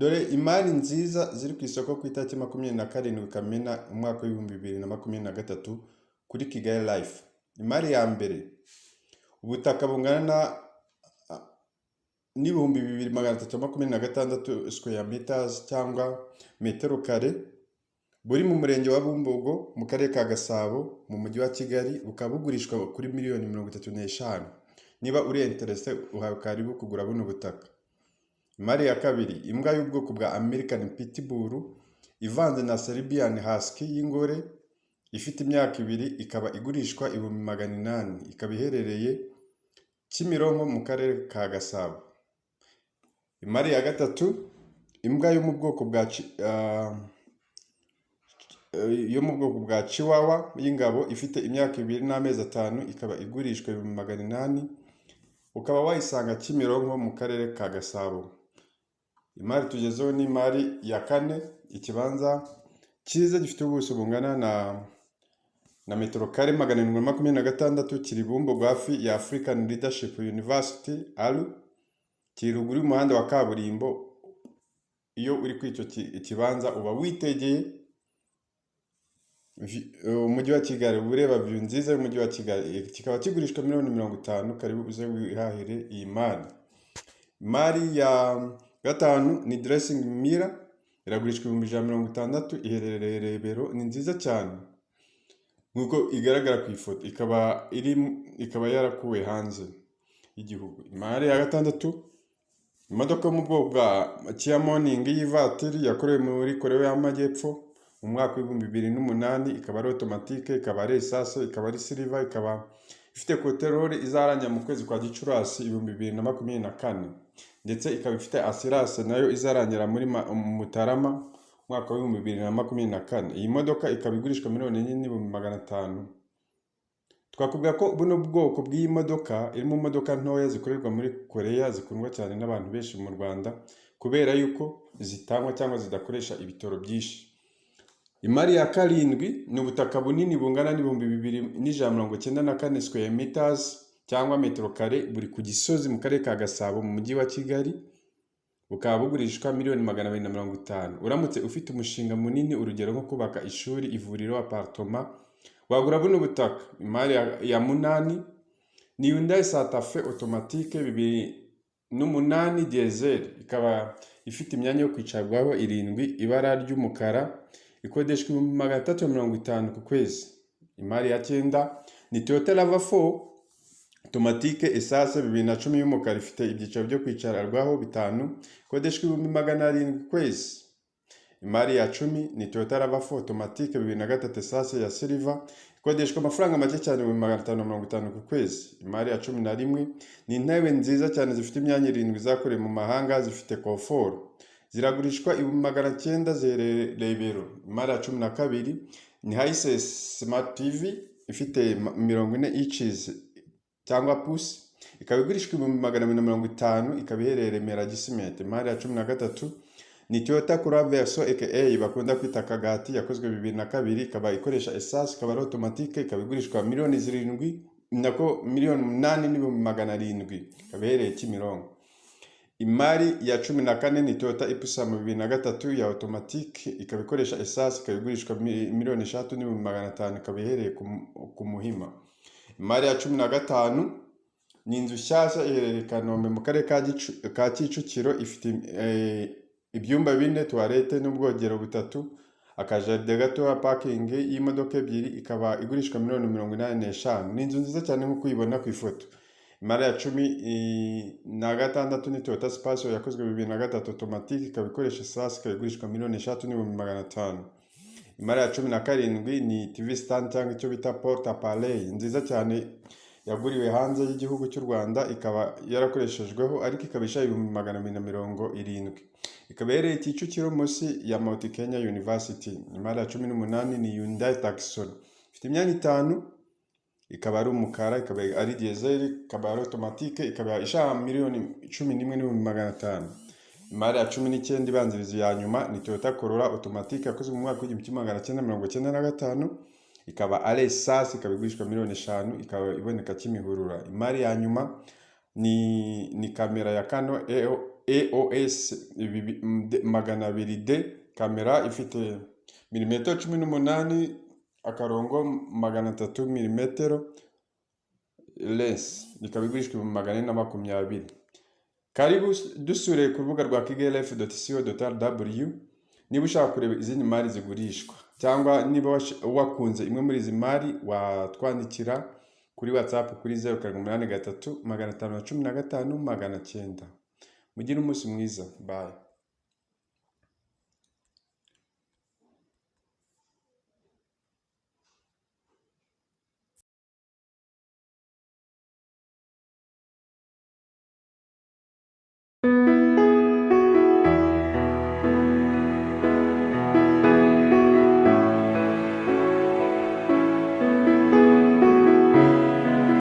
Dore imari nziza ziri ku isoko ku itariki 27 Kamena umwaka wa 2023 kuri Kigali Life. Imari ya mbere, ubutaka bungana na n'2326 square meters cyangwa metero kare, buri mu murenge wa Bumbogo mu karere ka Gasabo mu mujyi wa Kigali, bukaba bugurishwa kuri miliyoni 35. Niba uri interested, uhawe karibu kugura buno butaka. Imari ya kabiri, imbwa y'ubwoko bwa American Pitbull ivanze na Siberian Husky y'ingore, ifite imyaka 2, ikaba igurishwa 800,000, ikaba iherereye Kimironko mu karere ka Gasabo. Imari ya gatatu, imbwa yo mu bwoko bwa Chihuahua y'ingabo, ifite imyaka 2 n'amezi 5, ikaba igurishwa 800,000, ukaba wayisanga Kimironko mu karere ka Gasabo. Imari tugezeho ni imari ya kane, ikibanza cyiza gifite ubuso bungana na metero kare 726, kiri Bumbogo hafi ya African Leadership University ALU, kiri ruguru y'umuhanda wa kaburimbo. Iyo uri kuri icyo kibanza uba witegeye umujyi wa Kigali, uba ureba view nziza y'umujyi wa Kigali, kikaba kigurishwa miliyoni 50. Karibu uze wihahire iyi mari. Imari ya gatanu ni dressing mirror, iragurishwa 160,000, iherereye Rebero, ni nziza cyane nk'uko igaragara ku ifoto, ikaba yarakuwe hanze y'igihugu. Imari ya gatandatu, imodoka yo mu bwoko bwa Kia Morning y'ivatiri yakorewe muri Koreya y'Amajyepfo mu mwaka wa 2008, ikaba ari automatique, ikaba ari essence, ikaba ari silver, ikaba ifite contrôle izarangira mu kwezi kwa Gicurasi 2024, ndetse ikaba ifite assurance nayo izarangira muri Mutarama umwaka wa 2024. Iyi modoka ikaba igurishwa miliyoni 4,500,000. Twakubwira ko buno bwoko bw'iyi modoka iri mu modoka ntoya zikorerwa muri Koreya zikundwa cyane n'abantu benshi mu Rwanda kubera yuko zitangwa cyangwa zidakoresha ibitoro byinshi. Imari ya karindwi ni ubutaka bunini bungana n'2194 square meters cyangwa metero kare, buri ku Gisozi mu karere ka Gasabo mu mujyi wa Kigali, bukaba bugurishwa miliyoni 250. Uramutse ufite umushinga munini, urugero nko kubaka ishuri, ivuriro, appartement, wagura buno butaka. Imari ya munani ni Hyundai Santa Fe automatique 2008 diesel, ikaba ifite imyanya yo kwicarwaho irindwi, ibara ry'umukara, ikodeshwa 350,000 ku kwezi. Imari ya cyenda ni Toyota RAV4 automatique essence 2010 y'umukara, ifite ibyicaro byo kwicarwaho bitanu, ikodeshwa 700,000 ku kwezi. Imari ya 10 ni Toyota RAV4 automatique 2003 essence ya silver, ikodeshwa amafaranga make cyane, 550,000 ku kwezi. Imari ya 11 ni intebe nziza cyane zifite imyanya irindwi zakorewe mu mahanga, zifite confort, ziragurishwa 900,000, ziherereye Rebero. Imari ya 12 ni Hisense Smart TV ifite 40 inches cyangwa pouces, ikaba igurishwa 250,000, ikaba iherereye Remera Gisimenti. Imari ya 13 ni Toyota Corolla Verso aka bakunda kwita Kagati, yakozwe 2002, ikaba ikoresha essence, ikaba ari automatique, ikaba igurishwa miliyoni 7, nako miliyoni 8,700,000, ikaba iherereye Kimironko. Imari ya 14 ni Toyota Ipsum 2003 ya automatique, ikaba ikoresha essence, ikaba igurishwa miliyoni 3,500,000, ikaba iherereye ku Muhima. Imari ya 15 ni inzu nshyashya iherereye i Kanombe mu karere ka Kicukiro, ifite ibyumba bine, toilette n'ubwogero butatu, akajardin gatoya, parking y'imodoka ebyiri, ikaba igurishwa miliyoni 85. Ni inzu nziza cyane nk'uko uyibona ku ifoto. Imari ya 16 ni Toyota Spacio yakozwe 2003 automatique, ikaba ikoresha essence, ikaba igurishwa miliyoni 3,500,000. Imari ya 17 ni TV stand cyangwa icyo bita porte appareil nziza cyane yaguriwe hanze y'igihugu cy'u Rwanda, ikaba yarakoreshejweho ariko ikaba ishaje, 270,000, ikaba iherereye Kicukiro munsi ya Mount Kenya University. Imari ya 18 ni Hyundai Tucson, ifite imyanya itanu, ikaba ari umukara, ikaba ari diesel, ikaba ari automatique, ikaba ishaka miliyoni 11,500,000. Imari ya 19 ibanziriza iya nyuma ni Toyota Corolla automatique yakozwe mu mwaka wa 1995, ikaba ari essence, ikaba igurishwa miliyoni 5, ikaba iboneka Kimihurura. Imari ya nyuma ni kamera ya Canon EOS 200D, kamera ifite milimetero 18 akarongo 300 milimetero lens, ikaba igurishwa 420,000. Karibu dusure ku rubuga rwa kigalilife.co.rw niba ushaka kureba izindi mari zigurishwa, cyangwa niba wakunze imwe muri izi mari watwandikira kuri WhatsApp kuri 0783515900. Mugire umunsi mwiza, bye.